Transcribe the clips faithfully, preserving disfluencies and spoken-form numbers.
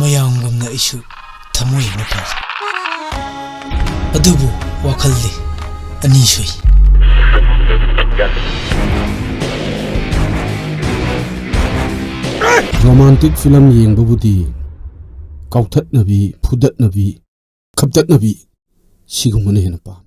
ꯃꯌꯥꯝꯒꯨꯝꯅ ꯑꯩꯁꯨ ꯊꯃꯣꯏ ꯑꯃ ꯐꯩ, ꯑꯗꯨꯕꯨ ꯋꯥꯈꯜꯗꯤ ꯑꯅꯤ ꯁꯨꯏ꯫ ꯔꯣꯃꯥꯟꯇꯤꯛ ꯐꯤꯂꯝ ꯌꯦꯡꯕꯕꯨꯗꯤ ꯀꯥꯎꯊꯠꯅꯕꯤ, ꯐꯨꯗꯠꯅꯕꯤ, ꯈꯞꯇꯠꯅꯕꯤ ꯁꯤꯒꯨꯝꯕꯅ ꯍꯦꯟꯅ ꯄꯥꯝꯃꯤ꯫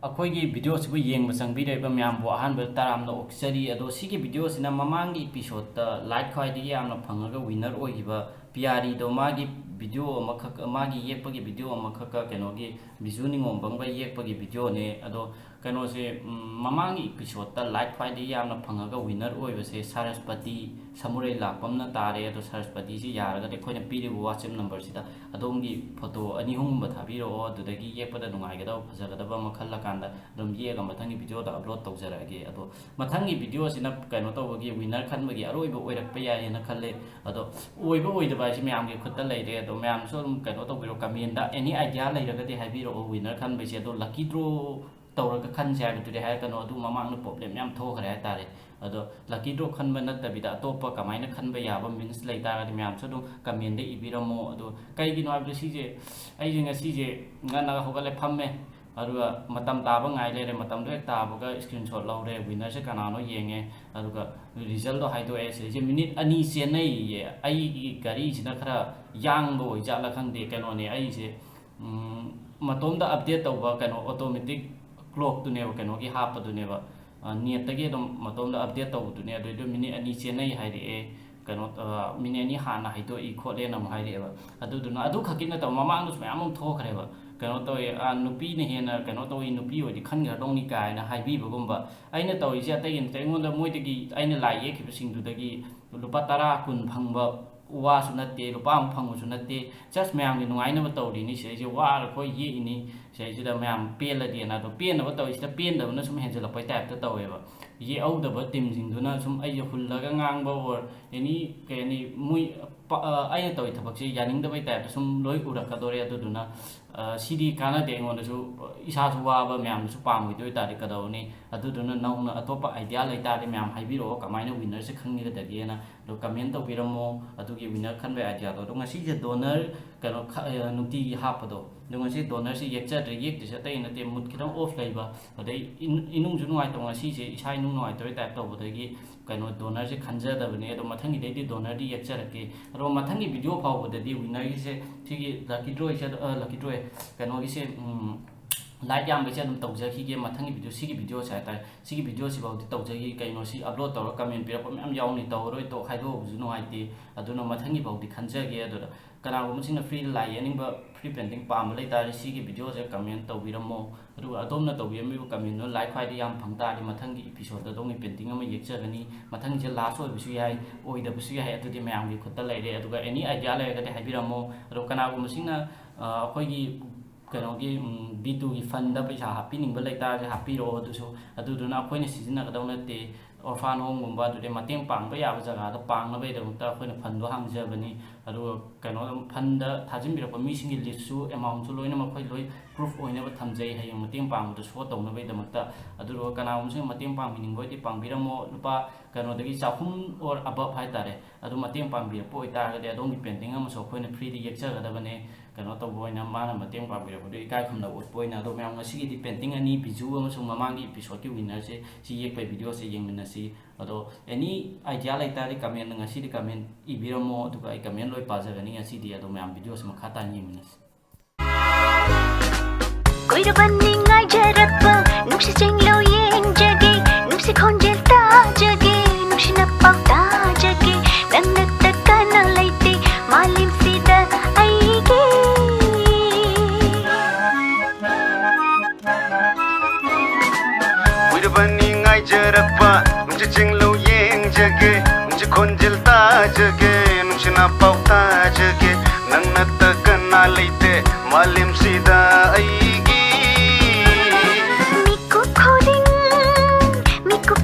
ꯑꯩꯈꯣꯏꯒꯤ ꯚꯤꯗꯤꯑꯣꯁꯤꯕꯨ ꯌꯦꯡꯕ ꯆꯪꯕꯤꯔꯛꯏꯕ ꯃꯌꯥꯝꯕꯨ ꯑꯍꯥꯟꯕꯗ ꯇꯔꯥꯝꯅ ꯑꯣꯛꯆꯔꯤ꯫ ꯑꯗꯣ ꯁꯤꯒꯤ ꯚꯤꯗꯤꯑꯣꯁꯤꯅ ꯃꯃꯥꯡꯒꯤ ꯏꯄꯤꯁꯣꯠꯇ ꯂꯥꯏꯛ ꯈ꯭ꯋꯥꯏꯗꯒꯤ ꯌꯥꯝꯅ ꯐꯪꯉꯒ ꯋꯤꯟꯅꯔ ꯑꯣꯏꯈꯤꯕ ꯄꯤꯌꯥꯔꯤꯗꯣ, ꯃꯥꯒꯤ ꯚꯤꯗꯤꯑꯣ ꯑꯃꯈꯛ, ꯃꯥꯒꯤ ꯌꯦꯛꯄꯒꯤ ꯚꯤꯗꯤꯑꯣ ꯑꯃꯈꯛꯀ ꯀꯩꯅꯣꯒꯤ ꯕꯤꯖꯨ ꯅꯤꯉꯣꯝꯕꯝꯒ ꯌꯦꯛꯄꯒꯤ ꯚꯤꯗꯤꯑꯣꯅꯦ꯫ ꯑꯗꯣ ꯀꯩꯅꯣꯁꯦ, ꯎꯝ, ꯃꯃꯥꯡꯒꯤ ꯏꯄꯤꯁꯣꯠꯇ ꯂꯥꯏꯛ ꯈ꯭ꯋꯥꯏꯗꯒꯤ ꯌꯥꯝꯅ ꯐꯪꯉꯒ ꯋꯤꯟꯅꯔ ꯑꯣꯏꯕꯁꯦ ꯁꯔꯁꯄꯇꯤ ꯁꯃꯨꯔꯩ ꯂꯥꯛꯄꯝꯅ ꯇꯥꯔꯦ꯫ ꯑꯗꯣ ꯁꯔꯁꯄꯇꯤꯁꯤ ꯌꯥꯔꯒꯗꯤ ꯑꯩꯈꯣꯏꯅ ꯄꯤꯔꯤꯕ WhatsApp ꯅꯝꯕꯔꯁꯤꯗ ꯑꯗꯣꯝꯒꯤ ꯐꯣꯇꯣ ꯑꯅꯤ ꯑꯍꯨꯝꯒꯨꯝꯕ ꯊꯥꯕꯤꯔꯛꯑꯣ꯫ ꯑꯗꯨꯗꯒꯤ ꯌꯦꯛꯄꯗ ꯅꯨꯡꯉꯥꯏꯒꯗꯕ, ꯐꯖꯒꯗꯕ ꯑꯃ ꯈꯜꯂꯀꯥꯟꯗ ꯑꯗꯨꯝ ꯌꯦꯛꯑꯒ ꯃꯊꯪꯒꯤ ꯚꯤꯗꯤꯑꯣꯗ ꯑꯞꯂꯣꯗ ꯇꯧꯖꯔꯛꯑꯒꯦ꯫ ꯑꯗꯣ ꯃꯊꯪꯒꯤ ꯚꯤꯗꯤꯑꯣꯁꯤꯅ ꯀꯩꯅꯣ ꯇꯧꯕꯒꯤ, ꯋꯤꯟꯅꯔ ꯈꯟꯕꯒꯤ ꯑꯔꯣꯏꯕ ꯑꯣꯏꯔꯛꯄ ꯌꯥꯏꯌꯦꯅ ꯈꯜꯂꯦ꯫ ꯑꯗꯣ ꯑꯣꯏꯕ ꯑꯣꯏꯗꯕ ꯍꯥꯏꯁꯦ ꯃꯌꯥꯝꯒꯤ ꯈꯨꯠꯇ ꯂꯩꯔꯦ꯫ ꯑꯗꯣ ꯃꯌꯥꯝꯁꯨ ꯑꯗꯨꯝ ꯀꯩꯅꯣ ꯇꯧꯕꯤꯔꯣ, ꯀꯃꯦꯟꯗ ꯑꯦꯅꯤ ꯑꯥꯏꯗꯤꯌꯥ ꯂꯩꯔꯒꯗꯤ ꯍꯥꯏꯕꯤꯔꯛꯑꯣ ꯋꯤꯟꯅꯔ ꯈꯟꯕꯩꯁꯦ꯫ ꯑꯗꯣ ꯂꯛꯀꯤ ꯗ꯭ꯔꯣ ꯇꯧꯔꯒ ꯈꯟꯁꯦ ꯍꯥꯏꯕꯗꯨꯗꯤ ꯍꯥꯏꯔꯛꯀꯅꯣ, ꯑꯗꯨ ꯃꯃꯥꯡꯗ ꯄ꯭ꯔꯣꯕ꯭ꯂꯦꯝ ꯌꯥꯝ ꯊꯣꯛꯈ꯭ꯔꯦ ꯍꯥꯏꯇꯥꯔꯦ꯫ ꯑꯗꯣ ꯂꯛꯀꯤ ꯗ꯭ꯔꯣ ꯈꯟꯕ ꯅꯠꯇꯕꯤꯗ ꯑꯇꯣꯞꯄ ꯀꯃꯥꯏꯅ ꯈꯟꯕ ꯌꯥꯕ ꯃꯤꯟꯁ ꯂꯩꯇꯥꯔꯒꯗꯤ ꯃꯌꯥꯝꯁꯨ ꯑꯗꯨꯝ ꯀꯃꯦꯟꯗ ꯏꯕꯤꯔꯝꯃꯣ꯫ ꯑꯗꯣ ꯀꯩꯒꯤꯅꯣ ꯍꯥꯏꯕꯗ ꯁꯤꯁꯦ, ꯑꯩꯁꯦ ꯉꯁꯤꯁꯦ ꯉꯟꯅ ꯍꯧꯒꯠꯂꯦ, ꯐꯝꯃꯦ, ꯑꯗꯨꯒ ꯃꯇꯝ ꯇꯥꯕ ꯉꯥꯏ ꯂꯩꯔꯦ꯫ ꯃꯇꯝꯗꯣ ꯍꯦꯛ ꯇꯥꯕꯒ ꯁ꯭ꯀ꯭ꯔꯤꯟ ꯁꯣꯠ ꯂꯧꯔꯦ, ꯋꯤꯟꯅꯔꯁꯦ ꯀꯅꯥꯅꯣ ꯌꯦꯡꯉꯦ, ꯑꯗꯨꯒ ꯔꯤꯖꯜꯗꯣ ꯍꯥꯏꯗꯣꯛꯑꯦ꯫ ꯁꯤꯁꯦ ꯃꯤꯅꯤꯠ ꯑꯅꯤ ꯆꯦꯟꯅꯩꯌꯦ꯫ ꯑꯩꯒꯤ ꯒꯥꯔꯤꯁꯤꯅ ꯈꯔ ꯌꯥꯡꯕ ꯑꯣꯏꯖꯥꯠꯂ ꯈꯪꯗꯦ, ꯀꯩꯅꯣꯅꯦ, ꯑꯩꯁꯦ ꯎꯝ, ꯃꯇꯣꯝꯗ ꯑꯞꯗꯦꯠ ꯇꯧꯕ ꯀꯩꯅꯣ ꯑꯣꯇꯣꯃꯦꯇꯤꯛ ꯀ꯭ꯂꯣꯛꯇꯨꯅꯦꯕ, ꯀꯩꯅꯣꯒꯤ ꯍꯥꯞꯄꯗꯨꯅꯦꯕ, ꯑ, ꯅꯦꯠꯇꯒꯤ ꯑꯗꯨꯝ ꯃꯇꯣꯝꯗ ꯑꯞꯗꯦꯠ ꯇꯧꯕꯗꯨꯅꯦ꯫ ꯑꯗꯨꯏꯗꯣ ꯃꯤꯅꯤꯠ ꯑꯅꯤ ꯆꯦꯟꯅꯩ ꯍꯥꯏꯔꯛꯑꯦ, ꯀꯩꯅꯣ, ꯑ, ꯃꯤꯅꯤꯠ ꯑꯅꯤ ꯍꯥꯟꯅ ꯍꯥꯏꯗꯣꯛꯏ ꯈꯣꯠꯂꯦꯅ ꯑꯃꯨꯛ ꯍꯥꯏꯔꯛꯑꯦꯕ꯫ ꯑꯗꯨꯗꯨꯅ ꯑꯗꯨ ꯈꯛꯀꯤ ꯅꯠꯇꯕ ꯃꯃꯥꯡꯗꯁꯨ ꯃꯌꯥꯝ ꯑꯃ ꯊꯣꯛꯈ꯭ꯔꯦꯕ꯫ ꯀꯩꯅꯣ ꯇꯧꯋꯦ, ꯑ, ꯅꯨꯄꯤꯅ ꯍꯦꯟꯅ ꯀꯩꯅꯣ ꯇꯧꯏ, ꯅꯨꯄꯤ ꯑꯣꯏꯗꯤ ꯈꯟꯈ꯭ꯔꯗꯧꯅꯤ ꯀꯥꯏꯅ ꯍꯥꯏꯕꯤꯕꯒꯨꯝꯕ꯫ ꯑꯩꯅ ꯇꯧꯔꯤꯁꯦ ꯑꯇꯩꯒꯤ ꯅꯠꯇꯦ, ꯑꯩꯉꯣꯟꯗ ꯃꯣꯏꯗꯒꯤ ꯑꯩꯅ ꯂꯥꯏ ꯌꯦꯛꯈꯤꯕꯁꯤꯡꯗꯨꯗꯒꯤ ꯂꯨꯄꯥ ꯇꯔꯥ ꯀꯨꯟ ꯐꯪꯕ ꯋꯥꯁꯨ ꯅꯠꯇꯦ, ꯂꯨꯄꯥ ꯑꯃ ꯐꯪꯕꯁꯨ ꯅꯠꯇꯦ, just ꯃꯌꯥꯝꯒꯤ ꯅꯨꯡꯉꯥꯏꯅꯕ ꯇꯧꯔꯤꯅꯤ꯫ ꯁꯤꯗꯩꯁꯦ ꯋꯥꯔ ꯑꯩꯈꯣꯏ ꯌꯦꯛꯏꯅꯤ, ꯁꯤꯗꯩꯁꯤꯗ ꯃꯌꯥꯝ ꯄꯦꯜꯂꯗꯤꯅ꯫ ꯑꯗꯣ ꯄꯦꯟꯅꯕ ꯇꯧꯔꯤꯁꯤꯗ ꯄꯦꯟꯗꯕꯅ ꯁꯨꯝ ꯍꯦꯟꯖꯜꯂꯛꯄꯩ ꯇꯥꯏꯞꯇ ꯇꯧꯋꯦꯕ꯫ ꯌꯦꯛꯍꯧꯗꯕ ꯇꯤꯝꯁꯤꯡꯗꯨꯅ ꯁꯨꯝ ꯑꯩꯁꯦ ꯍꯨꯜꯂꯒ ꯉꯥꯡꯕ, or any ꯀꯩ ꯍꯥꯏꯅꯤ, ꯃꯣꯏ ꯄ-, ꯑ, ꯑꯩꯅ ꯇꯧꯔꯤ ꯊꯕꯛꯁꯦ ꯌꯥꯅꯤꯡꯗꯕꯩ ꯇꯥꯏꯞꯇ ꯁꯨꯝ ꯂꯣꯏ ꯎꯔꯛꯀꯗꯣꯔꯦ꯫ ꯑꯗꯨꯗꯨꯅ, ꯑ, ꯁꯤꯗꯤ ꯀꯥꯟꯅꯗꯦ ꯑꯩꯉꯣꯟꯗꯁꯨ, ꯏꯁꯥꯁꯨ ꯋꯥꯕ, ꯃꯌꯥꯝꯅꯁꯨ ꯄꯥꯝꯈꯤꯗꯣꯏ ꯇꯥꯔꯗꯤ ꯀꯩꯗꯧꯔꯅꯤ? ꯑꯗꯨꯗꯨꯅ ꯅꯧꯅ ꯑꯇꯣꯞꯄ idea ꯂꯩꯇꯥꯔꯗꯤ ꯃꯌꯥꯝ ꯍꯥꯏꯕꯤꯔꯛꯑꯣ, ꯀꯃꯥꯏꯅ winnerꯁꯦ ꯈꯪꯒꯗꯒꯦꯅ꯫ ꯑꯗꯣ comment ꯇꯧꯕꯤꯔꯝꯃꯣ꯫ ꯑꯗꯨꯒꯤ winner ꯈꯟꯕꯒꯤ ideaꯗꯣ꯫ ꯑꯗꯣ ꯉꯁꯤꯁꯦ donor ꯀꯩꯅꯣ ꯈ-, ꯑ, ꯅꯨꯡꯇꯤꯒꯤ ꯍꯥꯞꯄꯗꯣ, ꯑꯗꯣ ꯉꯁꯤ donorꯁꯦ ꯌꯦꯛꯆꯗ꯭ꯔꯦ꯫ ꯌꯦꯛꯇ꯭ꯔꯤꯁꯦ ꯑꯇꯩ ꯅꯠꯇꯦ, mood ꯈꯤꯇꯪ off ꯂꯩꯕ, ꯑꯗꯩ ꯏꯅꯨꯡ-, ꯏꯅꯨꯡꯁꯨ ꯅꯨꯡꯉꯥꯏꯇꯕ꯫ ꯉꯁꯤꯁꯦ ꯏꯁꯥ ꯏꯅꯨꯡ ꯅꯨꯡꯉꯥꯏꯇꯕꯩ type ꯇꯧꯕꯗꯒꯤ ꯀꯩꯅꯣ donorꯁꯦ ꯈꯟꯖꯗꯕꯅꯦ꯫ ꯑꯗꯣ ꯃꯊꯪꯒꯤꯗꯩꯗꯤ donorꯗꯤ ꯌꯦꯛꯆꯔꯛꯀꯦ꯫ ꯑꯗꯣ ꯃꯊꯪꯒꯤ video ꯐꯥꯎꯕꯗꯗꯤ winnerꯒꯤꯁꯦ, ꯁꯤꯒꯤ lucky drawꯁꯦ, ꯑ, lucky draw, ꯀꯩꯅꯣꯒꯤꯁꯦ, ꯎꯝ, like ꯌꯥꯝꯕꯩꯁꯦ ꯑꯗꯨꯝ ꯇꯧꯖꯈꯤꯒꯦ꯫ ꯃꯊꯪꯒꯤ video, ꯁꯤꯒꯤ videoꯁꯦ ꯍꯥꯏꯇꯥꯔꯦ, ꯁꯤꯒꯤ videoꯁꯤꯐꯥꯎꯗꯤ ꯇꯧꯖꯈꯤ꯫ ꯀꯩꯅꯣꯁꯤ upload ꯇꯧꯔꯒ comment ꯄꯤꯔꯛꯄ ꯃꯌꯥꯝ ꯌꯥꯎꯅꯤ, ꯇꯧꯔꯔꯣꯏ, ꯇꯣꯛ ꯍꯥꯏꯗꯣꯛꯎꯕꯁꯨ ꯅꯨꯡꯉꯥꯏꯇꯦ꯫ ꯑꯗꯨꯅ ꯃꯊꯪꯒꯤꯐꯥꯎꯗꯤ ꯈꯟꯖꯒꯦ꯫ ꯑꯗꯨꯗ ꯀꯅꯥꯒꯨꯝꯕꯁꯤꯡꯅ freeꯗ ꯂꯥꯏ ꯌꯦꯛꯅꯤꯡꯕ, free painting ꯄꯥꯝꯕ ꯂꯩꯇꯥꯔꯗꯤ ꯁꯤꯒꯤ videoꯁꯦ comment ꯇꯧꯕꯤꯔꯝꯃꯣ꯫ ꯑꯗꯨꯒ ꯑꯗꯣꯝꯅ ꯇꯧꯕꯤꯔꯝꯃꯤꯕ commentꯗꯨ like ꯈ꯭ꯋꯥꯏꯗꯒꯤ ꯌꯥꯝ ꯐꯪ ꯇꯥꯔꯗꯤ ꯃꯊꯪꯒꯤ episodeꯇ ꯑꯗꯣꯝꯒꯤ painting ꯑꯃ ꯌꯦꯛꯆꯒꯅꯤ꯫ ꯃꯊꯪꯒꯤꯁꯦ last ꯑꯣꯏꯕꯁꯨ ꯌꯥꯏ, ꯑꯣꯏꯗꯕꯁꯨ ꯌꯥꯏ, ꯑꯗꯨꯗꯤ ꯃꯌꯥꯝꯒꯤ ꯈꯨꯠꯇ ꯂꯩꯔꯦ꯫ ꯑꯗꯨꯒ any idea ꯂꯩꯔꯒꯗꯤ ꯍꯥꯏꯕꯤꯔꯝꯃꯣ꯫ ꯑꯗꯣ ꯀꯅꯥꯒꯨꯝꯕꯁꯤꯡꯅ, ꯑ, ꯑꯩꯈꯣꯏꯒꯤ ꯀꯩꯅꯣꯒꯤ, ꯎꯝ, B twoꯒꯤ fundꯗ ꯄꯩꯁꯥ ꯍꯥꯞꯄꯤꯅꯤꯡꯕ ꯂꯩꯇꯥꯔꯗꯤ ꯍꯥꯞꯄꯤꯔꯛꯑꯣ꯫ ꯑꯗꯨꯁꯨ, ꯑꯗꯨꯗꯨꯅ ꯑꯩꯈꯣꯏꯅ ꯁꯤꯖꯤꯟꯅꯒꯗꯧ ꯅꯠꯇꯦ꯫ Orphan homeꯒꯨꯝꯕ, ꯑꯗꯨꯗꯩ ꯃꯇꯦꯡ ꯄꯥꯡꯕ ꯌꯥꯕ ꯖꯒꯥꯗ ꯄꯥꯡꯅꯕꯒꯤꯗꯃꯛꯇ ꯑꯩꯈꯣꯏꯅ fundꯗꯣ ꯍꯥꯡꯖꯕꯅꯤ꯫ ꯑꯗꯨꯒ ꯀꯩꯅꯣ, fundꯗ ꯊꯥꯖꯤꯟꯕꯤꯔꯛꯄ ꯃꯤꯁꯤꯡꯒꯤ listꯁꯨ, amountꯁꯨ ꯂꯣꯏꯅꯃꯛ ꯑꯩꯈꯣꯏ ꯂꯣꯏ proof ꯑꯣꯏꯅꯕ ꯊꯝꯖꯩ, ꯍꯌꯦꯡ ꯃꯇꯦꯡ ꯄꯥꯡꯕꯗ show ꯇꯧꯅꯕꯒꯤꯗꯃꯛꯇ꯫ ꯑꯗꯨꯗꯨꯒ ꯀꯅꯥꯒꯨꯝꯕꯁꯤꯡꯅ ꯃꯇꯦꯡ ꯄꯥꯡꯕꯤꯅꯤꯡꯕ ꯑꯣꯏꯗꯤ ꯄꯥꯡꯕꯤꯔꯝꯃꯣ꯫ ꯂꯨꯄꯥ ꯀꯩꯅꯣꯗꯒꯤ ꯆꯍꯨꯝ or above ꯍꯥꯏꯇꯥꯔꯦ, ꯑꯗꯨ ꯃꯇꯦꯡ ꯄꯥꯡꯕꯤꯔꯛꯄ ꯑꯣꯏꯇꯥꯔꯒꯗꯤ ꯑꯗꯣꯝꯒꯤ painting ꯑꯃꯁꯨ ꯑꯩꯈꯣꯏꯅ freeꯗ ꯌꯦꯛꯆꯒꯗꯕꯅꯦ꯫ ꯀꯩꯅꯣ ꯇꯧꯕ ꯑꯣꯏꯅ ꯃꯥꯅ ꯃꯇꯦꯡ ꯄꯥꯡꯕꯤꯔꯛꯄꯗꯨ ꯏꯀꯥꯏ ꯈꯨꯝꯅꯕ ꯎꯠꯄ ꯑꯣꯏꯅ꯫ ꯑꯗꯣ ꯃꯌꯥꯝ, ꯉꯁꯤꯒꯤꯗꯤ painting ꯑꯅꯤ, ꯕꯤꯖꯨ ꯑꯃꯁꯨꯡ ꯃꯃꯥꯡꯒꯤ episodeꯀꯤ winnerꯁꯦ, ꯁꯤ ꯌꯦꯛꯄꯒꯤ videoꯁꯦ ꯌꯦꯡꯃꯤꯟꯅꯁꯤ꯫ ꯑꯗꯣ any idea ꯂꯩꯇꯥꯔꯗꯤ comment, ꯉꯁꯤꯗꯤ comment ꯏꯕꯤꯔꯝꯃꯣ, ꯑꯗꯨꯒ ꯑꯩ comment ꯂꯣꯏ ꯄꯥꯖꯒꯅꯤ ꯉꯁꯤꯗꯤ꯫ ꯑꯗꯣ ꯃꯌꯥꯝ videoꯁꯦ ꯃꯈꯥ ꯇꯥꯅ ꯌꯦꯡꯃꯤꯟꯅꯁꯤ꯫ ꯀꯨꯏꯔꯕꯅꯤ ꯉꯥꯏꯖꯔꯛꯄ ꯅꯨꯡꯁꯤ ꯆꯤꯡꯂꯧ ꯌꯦꯡꯖꯒꯦ, ꯅꯨꯡꯁꯤ ꯈꯣꯟꯖꯦꯜ ꯇꯥꯖꯒꯦ, ꯅꯨꯡꯁꯤꯅ ꯄꯥꯎ ꯇꯥꯖꯒꯦ, ꯅꯪ ꯅꯠꯇ ꯀꯅꯥ ꯂꯩꯇꯦ ꯃꯥꯂꯦꯝꯁꯤꯗ ꯑꯩꯒꯤ꯫ ꯀꯨꯏꯔꯕꯅꯤ ꯉꯥꯏꯖꯔꯛꯄ ꯅꯨꯡꯁꯤ ꯆꯤꯡꯂꯧ ꯌꯦꯡꯖꯒꯦ, ꯅꯨꯡꯁꯤ ꯈꯣꯟꯖꯦꯜ ꯇꯥꯖꯒꯦ, ꯅꯨꯡꯁꯤꯅ ꯄꯥꯎ ꯇꯥꯖꯒꯦ, ꯅꯪ ꯅꯠꯇ ꯀꯅꯥ ꯂꯩꯇꯦ ꯃꯥꯂꯦꯝꯁꯤꯗ ꯑꯩꯒꯤ꯫ ꯃꯤꯀꯨꯞ ꯈꯨꯗꯤꯡ, ꯃꯤꯀꯨꯞ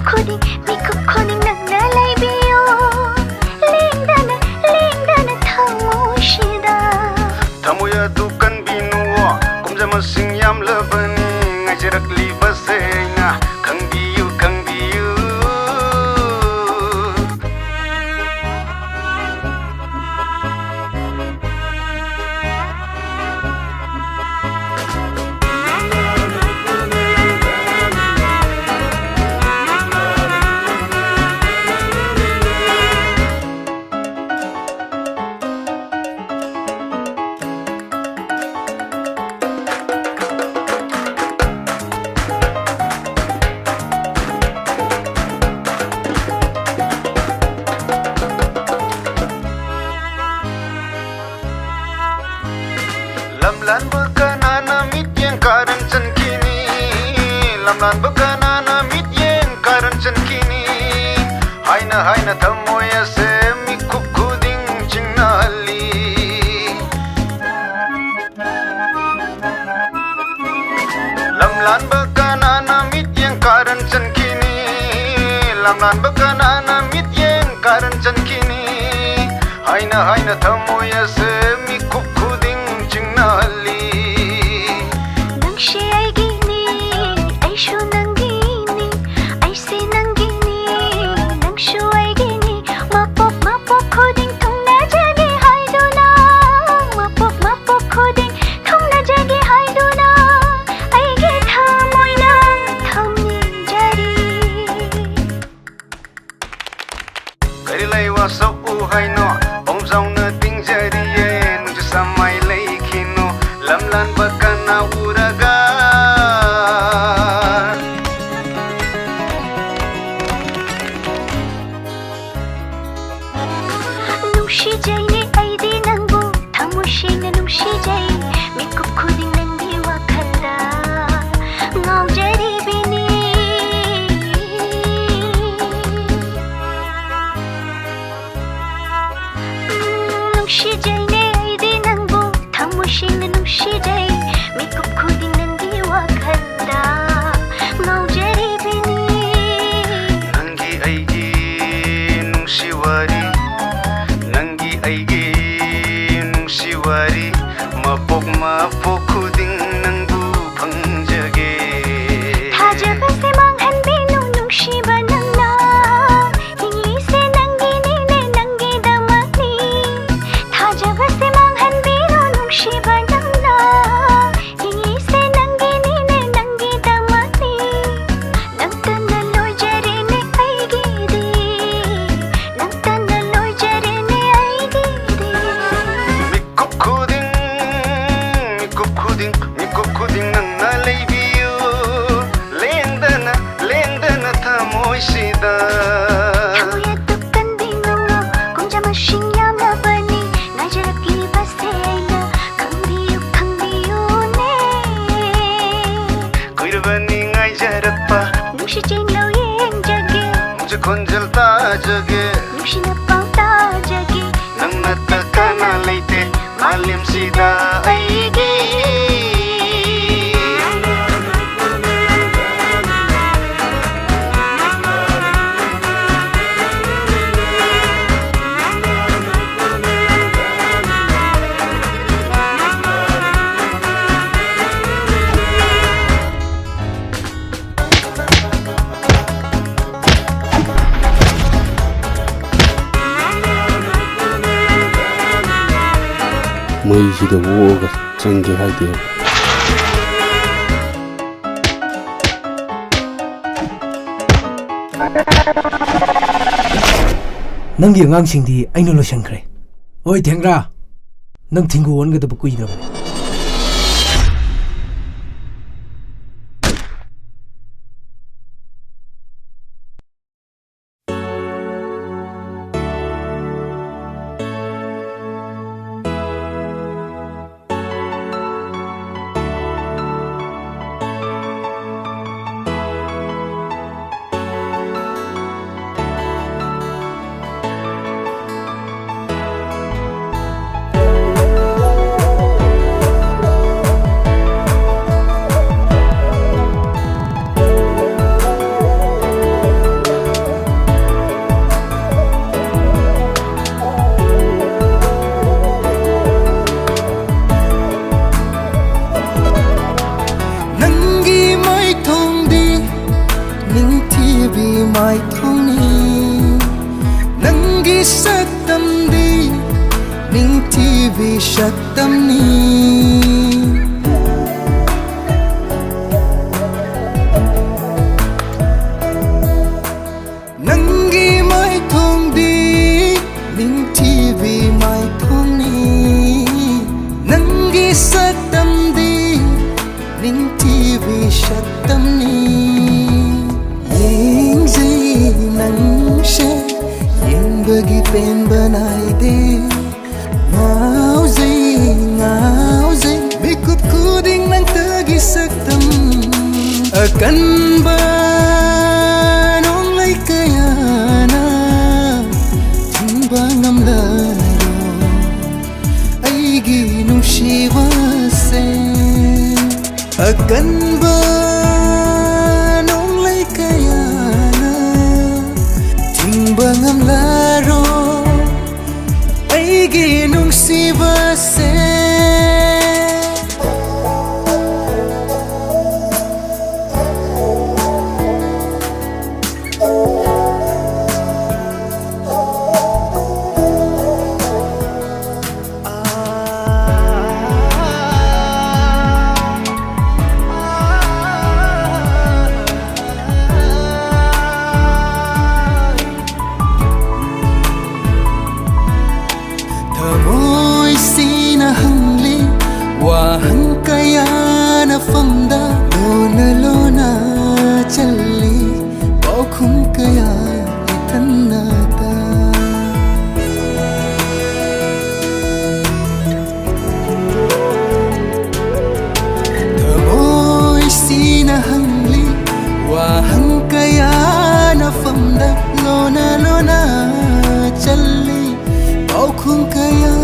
ꯂꯥꯟꯕ ꯀꯅꯥꯅ ꯃꯤꯠꯌꯦꯡ ꯀꯥꯔꯟ ꯆꯟꯈꯤꯅꯤ? ꯂꯝꯂꯥꯟꯕ ꯀꯅꯥꯅ ꯃꯤꯠꯌꯦꯡ ꯀꯥꯔꯟ ꯆꯟꯈꯤꯅꯤ? ꯍꯥꯏꯅ ꯍꯥꯏꯅ ꯊꯃꯣꯏ ꯑꯁꯦ ꯃꯤꯀꯨꯞ ꯈꯨꯗꯤꯡ ꯆꯤꯡꯅꯍꯜꯂꯤ꯫ ꯂꯝꯂꯥꯟꯕ ꯀꯅꯥꯅ ꯃꯤꯠꯌꯦꯡ ꯀꯥꯔꯟ ꯆꯟꯈꯤꯅꯤ? ꯂꯝꯂꯥꯟꯕ ꯀꯅꯥꯅ ꯃꯤꯠꯌꯦꯡ ꯀꯥꯔꯟ ꯆꯟꯈꯤꯅꯤ? ꯍꯥꯏꯅ ꯍꯥꯏꯅ ꯊꯃꯣꯏ ꯑꯁꯦ ꯃꯤꯀꯨꯞ ꯈꯨꯗꯤꯡ ꯆꯤꯡꯅꯍꯜꯂꯤ꯫ ꯅꯪꯁꯦ ꯑꯩꯒꯤꯅꯤ, ꯑꯩꯁꯨ ꯅꯪꯒꯤꯅꯤ, ꯑꯩꯁꯦ ꯅꯪꯒꯤꯅꯤ, ꯅꯪꯁꯨ ꯑꯩꯒꯤꯅꯤ꯫ ꯃꯄꯣꯛ ꯃꯄꯣꯛ ꯈꯨꯗꯤꯡ ꯊꯨꯡꯅꯖꯒꯦ ꯍꯥꯏꯗꯨꯅ, ꯃꯄꯣꯛ ꯃꯄꯣꯛ ꯈꯨꯗꯤꯡ ꯊꯨꯡꯅꯖꯒꯦ ꯍꯥꯏꯗꯨꯅ ꯑꯩꯒꯤ ꯊꯃꯣꯏꯅ ꯊꯧꯅꯤꯖꯔꯤ꯫ ꯀꯔꯤ ꯂꯩ ꯋꯥꯁꯛꯎ ꯍꯥꯏꯅꯣ? ꯄꯣꯡꯖꯥꯎꯅ ꯇꯤꯡꯖꯔꯤꯌꯦ, ꯅꯨꯡꯁꯤ ꯁꯃꯥꯏ ꯂꯩꯈꯤꯅꯣ, ꯂꯝꯂꯥꯟꯕ ꯀꯅꯥ ꯎꯔꯒ? ꯅꯨꯡꯁꯤꯖꯩꯅꯦ ꯑꯩꯗꯤ ꯅꯪꯕꯨ, ꯊꯃꯣꯏ ꯁꯦꯡꯅ ꯅꯨꯡꯁꯤꯖꯩ꯫ ꯃꯤꯀꯨꯞ ꯈꯨꯗꯤꯡ ꯅꯪꯒꯤ ꯋꯥꯈꯜꯗ ꯉꯥꯎꯖꯔꯤꯕꯤꯅꯤ꯫ ꯎꯝ, ꯅꯨꯡꯁꯤꯖꯩꯅꯦ ꯑꯩꯗꯤ ꯅꯪꯕꯨ, ꯊꯃꯣꯏ ꯁꯦꯡꯅ ꯅꯨꯡꯁꯤꯖꯩ꯫ ꯃꯤꯀꯨꯞ ꯈꯨꯗꯤꯡ ꯅꯪꯒꯤ ꯋꯥꯈꯜꯗ ꯉꯥꯎꯖꯔꯤꯕꯤꯅꯤ꯫ ꯅꯪꯒꯤ ꯑꯩꯒꯤ ꯅꯨꯡꯁꯤ ꯋꯥꯔꯤ, ꯅꯪꯒꯤ ꯑꯩꯒꯤ ꯅꯨꯡꯁꯤ ꯋꯥꯔꯤ, ꯃꯄꯣꯛ ꯃꯄꯣꯛ ꯈꯨꯗꯤꯡ ꯅꯪꯕꯨ ꯐꯪꯖꯒꯦ꯫ ꯊꯥꯖꯕꯁꯦ ꯃꯥꯡꯍꯟꯕꯤꯅꯨ ꯅꯨꯡꯁꯤꯕ ꯅꯪꯅ, ꯍꯤꯡꯂꯤꯁꯦ ꯅꯪꯒꯤꯅꯤꯅꯦ ꯅꯪꯒꯤꯗꯃꯛꯅꯤ꯫ ꯊꯥꯖꯕꯁꯦ ꯃꯥꯡꯍꯟꯕꯤꯅꯨ ꯅꯨꯡꯁꯤꯕ ꯅꯪꯅ, ꯍꯤꯡꯂꯤꯁꯦ ꯅꯪꯒꯤꯅꯤꯅꯦ ꯅꯪꯒꯤꯗꯃꯛꯅꯤ꯫ ꯅꯪꯇꯅ ꯂꯣꯏꯖꯔꯦꯅꯦ ꯑꯩꯒꯤꯗꯤ, ꯅꯪꯇꯅ ꯂꯣꯏꯖꯔꯦꯅꯦ ꯑꯩꯒꯤꯗꯤ꯫ ꯃꯤꯀꯨꯞ ꯈꯨꯗꯤꯡ, ꯃꯤꯀꯨꯞ ꯃꯥꯂꯦꯝꯁꯤꯗ ꯑꯩꯒꯤ꯫ ꯃꯩꯁꯤꯗ ꯑꯣꯛꯑꯒ ꯆꯪꯒꯦ ꯍꯥꯏꯗꯦꯕ꯫ ꯅꯪꯒꯤ ꯑꯉꯥꯡꯁꯤꯡꯗꯤ ꯑꯩꯅ ꯂꯣꯏꯁꯟꯈ꯭ꯔꯦ꯫ ꯍꯣꯏ ꯊꯦꯡꯒ꯭ꯔꯥ, ꯅꯪ ꯊꯤꯡꯒꯨ ꯑꯣꯟꯒꯗꯕ ꯀꯨꯏꯗ꯭ꯔꯕꯅꯤ꯫ ꯅꯪꯒꯤ ꯃꯥꯏꯊꯣꯡꯗꯤ ꯅꯤꯡꯊꯤꯕꯤ ꯃꯥꯏꯊꯣꯡꯅꯤ, ꯅꯪꯒꯤ ꯁꯛꯇꯝꯗꯤ ꯅꯤꯡꯊꯤꯕꯤ ꯁꯛꯇꯝꯅꯤ꯫ ꯅꯪꯒꯤ ꯃꯥꯏꯊꯣꯡꯗꯤ ꯅꯤꯡꯊꯤꯕꯤ ꯃꯥꯏꯊꯣꯡꯅꯤ, ꯅꯪꯒꯤ ꯁꯛꯇꯝꯗꯤ ꯅꯤꯡꯊꯤꯕꯤ ꯁꯛꯇꯝꯅꯤ꯫ ꯌꯦꯡꯖꯩ ꯅꯪꯁꯦ, ꯌꯦꯡꯕꯒꯤ ꯄꯦꯟꯕ ꯅꯥꯏꯗꯦ꯫ ꯉꯥꯎꯖꯩ, ꯉꯥꯎꯖꯩ, ꯃꯤꯀꯨꯞ ꯈꯨꯗꯤꯡ ꯅꯪꯇꯒꯤ ꯁꯛꯇꯝ꯫ ꯑꯀꯟꯕ ꯅꯣꯡꯂꯩ ꯀꯌꯥꯅ ꯊꯤꯡꯕ ꯉꯝꯂꯔꯣꯏ ꯑꯩꯒꯤ ꯅꯨꯡꯁꯤꯕꯁꯦ꯫ ꯑꯀꯟꯕ ꯅꯣꯡꯂꯩ ꯀꯌꯥꯅ ꯊꯤꯡꯕ ꯉꯝꯂꯔꯣꯏ ꯑꯩꯒꯤ ꯅꯨꯡꯁꯤꯕꯁꯦ꯫ ꯊꯃꯣꯏꯁꯤꯅ ꯍꯪꯂꯤ ꯋꯥꯍꯪ ꯀꯌꯥꯅ ꯐꯝꯗ, ꯂꯣꯟꯅ ꯂꯣꯟꯅ ꯆꯜꯂꯤ ꯄꯥꯎꯈꯨꯝ ꯀꯌꯥ ꯏꯊꯟꯅꯇ꯫ ꯊꯃꯣꯏꯁꯤꯅ ꯍꯪꯂꯤ ꯋꯥꯍꯪ ꯀꯌꯥꯅ ꯐꯝꯗ, ꯂꯣꯟꯅ ꯂꯣꯟꯅ ꯆꯜꯂꯤ ꯄꯥꯎꯈꯨꯝ ꯀꯌꯥ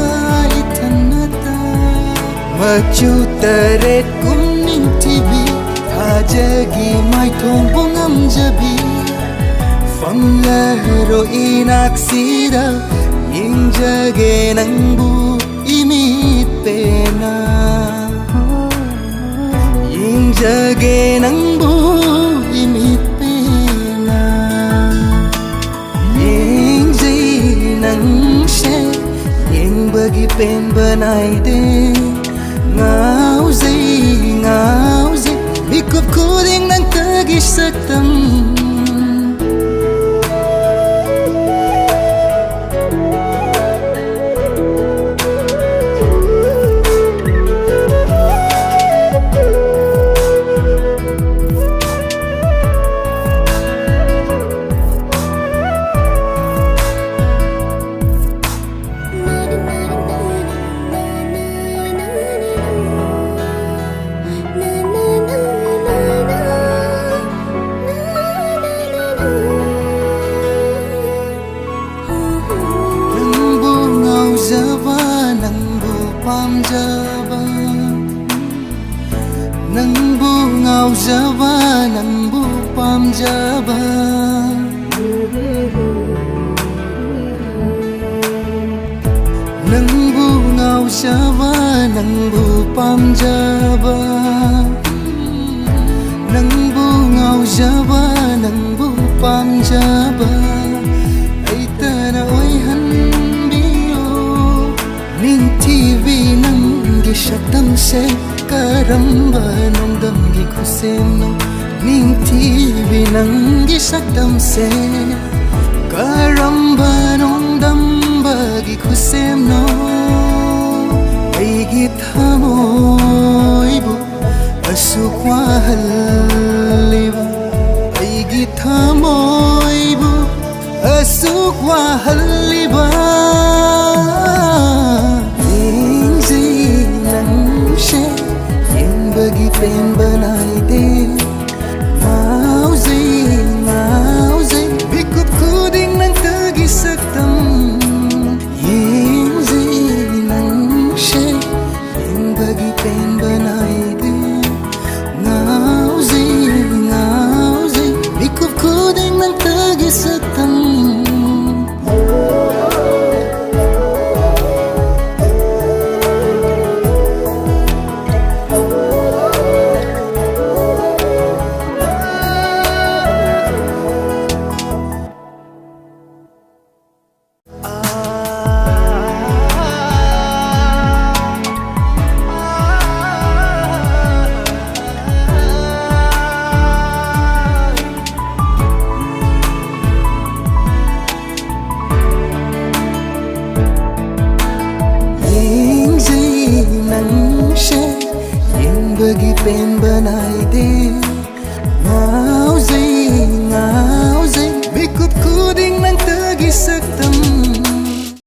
ꯏꯊꯟꯅꯇ꯫ ꯃꯆꯨ ꯇꯔꯦꯠ ꯀꯨꯝ ꯅꯤꯡꯊꯤꯕꯤ, ꯊꯥꯖꯒꯤ ꯃꯥꯏꯊꯣꯡꯕꯨ ꯉꯝꯖꯕꯤ, ꯐꯝꯂꯔꯣ ꯏꯅꯥꯛꯁꯤꯗ, ꯌꯦꯡꯖꯒꯦ ꯅꯪꯕꯨ ꯏꯃꯤꯠ ꯄꯦꯟꯅ꯫ ꯌꯦꯡꯖꯒꯦ ꯅꯪꯕꯨ ꯏꯃꯤꯠ ꯄꯦꯟꯅ꯫ ꯌꯦꯡꯖꯩ ꯅꯪꯁꯦ, ꯌꯦꯡꯕꯒꯤ ꯄꯦꯟꯕ ꯅꯥꯏꯗꯦ꯫ ꯉꯥꯎꯖꯩ, ꯉꯥꯎꯖꯩ, ꯃꯤꯀꯨꯞ ꯈꯨꯗꯤꯡ ꯅꯪꯇꯒꯤ ꯁꯛꯇꯝ꯫ ꯅꯪꯕꯨ ꯉꯥꯎꯖꯕ, ꯅꯪꯕꯨ ꯄꯥꯝꯖꯕ꯫ ꯉꯥꯎꯖꯕ ꯅꯪꯕꯨ ꯄꯥꯝꯖꯕ, ꯅꯪꯕꯨ ꯉꯥꯎꯖꯕ ꯅꯪꯕꯨ ꯄꯥꯝꯖꯕ, ꯅꯪꯕꯨ ꯉꯥꯎꯖꯕ ꯅꯪꯕꯨ ꯄꯥꯝꯖꯕ ꯑꯩꯇꯅ ꯑꯣꯏꯍꯟꯕꯤꯌꯨ꯫ ꯅꯤꯡꯊꯤꯕꯤ ꯅꯪꯒꯤ ꯁꯛꯇꯝꯁꯦ ꯀꯔꯝꯕ ꯅꯣꯡꯗꯝꯒꯤ ꯈꯨꯠꯁꯦꯝꯅꯣ? ꯅꯤꯡꯊꯤꯕꯤ ꯅꯪꯒꯤ ꯁꯛꯇꯝꯁꯦ ꯀꯔꯝꯕ ꯅꯣꯡꯗꯝꯕꯒꯤ ꯈꯨꯠꯁꯦꯝꯅꯣ? ꯑꯩꯒꯤ ꯊꯃꯣꯏꯕꯨ ꯑꯁꯨꯛ ꯋꯥꯍꯜꯂꯤꯕ, ꯑꯩꯒꯤ ꯊꯃꯣꯏꯕꯨ ꯑꯁꯨꯛ ꯋꯥꯍꯜꯂꯤꯕ꯫ ꯌꯦꯡꯖꯩ ꯅꯪꯁꯦ ꯌꯦꯡꯕꯒꯤ ꯄꯦꯟꯕ ꯅꯥꯏꯗꯦ꯫ ꯉꯥꯎꯖꯩ, ꯉꯥꯎꯖꯩ ꯃꯤꯀꯨꯞ ꯈꯨꯗꯤꯡ ꯅꯪꯇꯒꯤ ꯁꯛꯇꯝ꯫ ꯌꯦꯡꯖꯩ ꯅꯪꯁꯦ ꯌꯦꯡꯕꯒꯤ ꯄꯦꯟꯕ ꯅꯥꯏꯗꯦ꯫ ꯉꯥꯎꯖꯩ, ꯉꯥꯎꯖꯩ ꯃꯤꯀꯨꯞ ꯈꯨꯗꯤꯡ ꯅꯪꯇꯒꯤ ꯁꯛꯇꯝ꯫ ꯌꯦꯡꯖꯩ ꯅꯪꯁꯦ ꯌꯦꯡꯕꯒꯤ ꯄꯦꯟꯕ ꯅꯥꯏꯗꯦ꯫